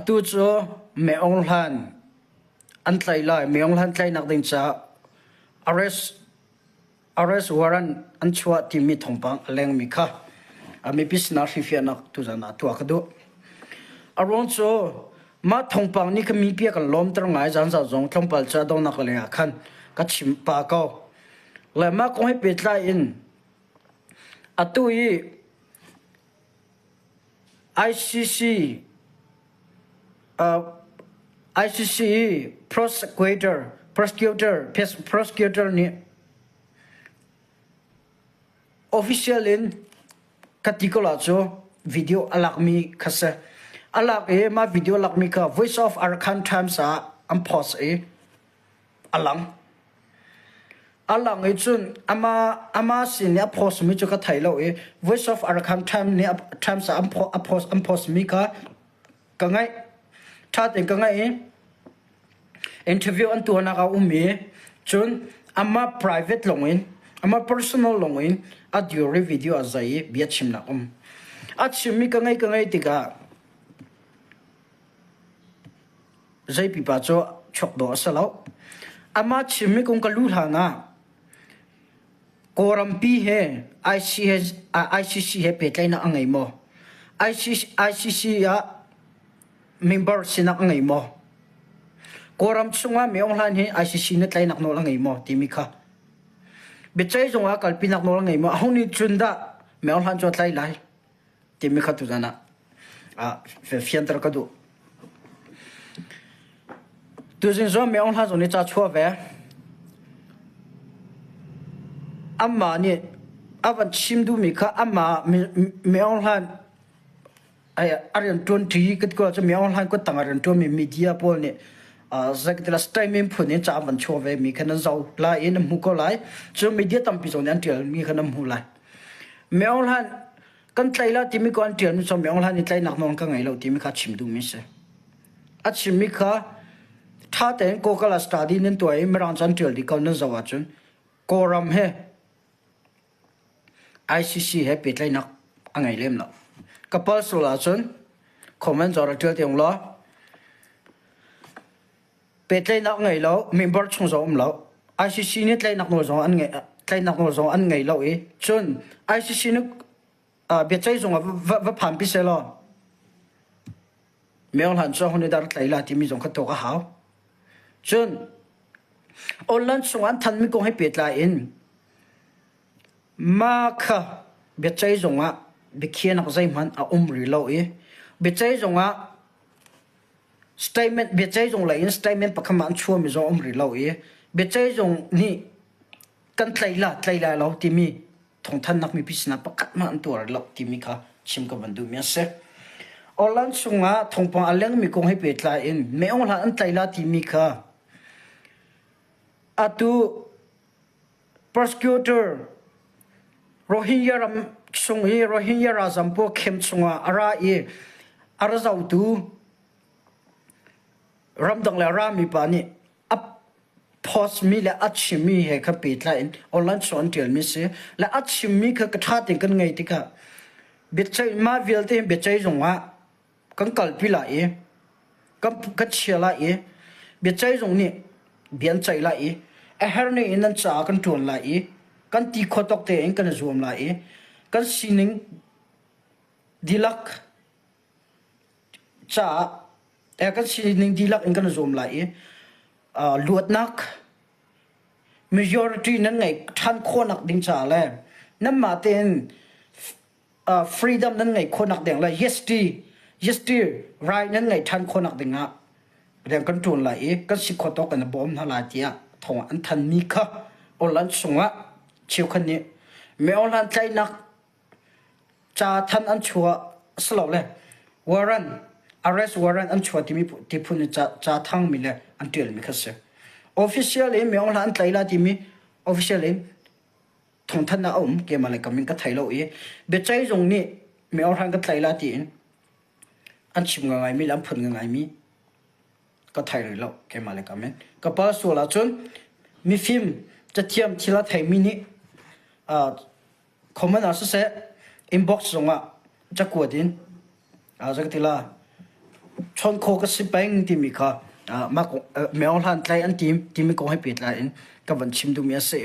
Atu cu Meong Hlan an tlaih lai. Meong Hlan tlaihnak ding caah arrest arrest warrant an chuah timi thawngpang a lengmi kha mipi sinah hrifiahnak tuzan ah tuah ka duh. A ruang cu mah thawngpang nih khan mipi a kan lawmter ngai zanzan zong tlawmpal cu a donghnak lei ah khan ka chim pah ko. Le mah kong he pehtlai in atu i ICC ICC i prosecutor prosecutor prosecutor nih official in ka ti ko la cu video a lakmi kha si. A lak i mah video lakmi kha Voice of Arakan Times ah an post i a lang. A lang i cun amah amah sin i a post mi cu ka thei lo i Voice of Arakan Time nih Times ah an a post an post mi kha ka ngaih. Ṭha tein ka ngaih i interview an tuahnak a um i cun amah private lawng in amah personal lawng in a dir i video a zai i bia chimnak um. A chimmi ka ngaih ka ngaih tikah Zei pipa cu chuak dawh a si lo. Amah chimmi kong ka luh hlan ah Kawlrampi he ICC he pehtlaihnak a ngei maw? ICC ah member sinak a ngei maw? Kawlram chungah Mi Aung Hlaing hi ICC nih tlaihnak nawl a ngei maw timi kha biaceih zung ah kalpinak nawl a ngei maw? Aho nih cun dah Mi Aung Hlaing cu a tlaih lai? Timi kha tuzan ah fianter ka duh. Tuzing zong Mi Aung Hla zong nih ca chuah ve. Amah nih a van chim duhmi kha amah Mi Aung Hla a rian ṭuanṭi ka ti ko ahcun Mi Aung Hla kuttang a rian ṭuanmi media pawl nih zeikatila statement phun in ca an van chuah ve mi kha nan zoh lai i nan hmu ko lai. Cun media tampi zong nih an ṭialmi kha nan hmuh lai. Mi Aung Hla kan tlaih la timi ko an ṭialmi cu Mi Aung Hlaing nih tlaihnak nawl ka ngei lo timi kha chim duhmi a si. A chimmi kha ṭha tein Google ah study nan tuah i Mirang ca an ṭial dih ko nan zoh ahcun Kawlram he ICC he pehtlaihnak a ngei lem lo. Ka pal sual ahcun comment zong rak ṭial te ung law pehtlaihnak ngei lo member chung zong um lo ICC nih tlaihnak nawl zong an ngei tlaihnak nawl zong an ngei lo i cun ICC nih biaceih zung ah va, va phan pi selaw Myo Hlan cu hun i dar tlai la timi zong kha tuak a hau. Cun online chung an thanmi kong he pehtlai in ma kha biaceih zung ah biakhiahnak zeihmanh a um rih lo i biaceih zung ah Statement biaceihzung lei in statement pakhat mah an chuahmi zong um rih lo i biaceihzung nih kan tlaih la tlaih lai lo timi thawngthanhnak mipi sinah pakhat hmanh an tuah rih lo timi kha chim ka van duhmi a si. Orlan chungah thawngpang a lengmi kong he pehtlai in Mei Aung Hlaing an tlaih la timi kha atu prosecutor Rohingya ram chung i Rohingya ralzam pawl camp chungah a ra i a ra zohtu ramdang le rami pa nih a post mi le a chimmi he kha pehtlai in online chung an ṭialmi si le a chimmi kha ka ṭha tein kan ngaih tikah biaceih mah vialte hi biaceih zungah kan kalpi lai i kan kan chia lai i biaceih zung nih bia an ceih lai i a herning in nan caah kan ṭuan lai i kan ti khawh tawk tein kan i zuam lai i kan sining dihlak caah eh, kan sining dihlak in kan i zuam lai i luatnak majority nan ngeih ṭhan khawhnak ding caah le nanmah tein freedom nan ngeih khawhnak ding le yes ti yes ti right nan ngeih ṭhan khawhnak ding ah rian kan ṭuan lai i kan si khawh tawk kan bawm hna lai tiah thawng an thanmi kha online chungah cheukhat nih mi online tlaihnak ca than an chuah silole warrant arrest warrant an chuah timi ti phun in ca ca thangmi le an ṭialmi kha si official in mi online an tlaih la timi official in thawngthanhnak a um keimah le kam in ka thei lo i biaceih zung nih mi orhan ka tlaih la tiin an chim ngaingaimi le an phun ngaingaimi ka thei rih lo keimah le kam in ka pal sual ahcun mifim cathiam thil a theimi nih comment ah siseh inbox zongah cakuat in zakatila. Chawn kho ka si peng timi kha mah meo hlan tlai an tim timi kong he pehtlai in ka van chim duhmi a si.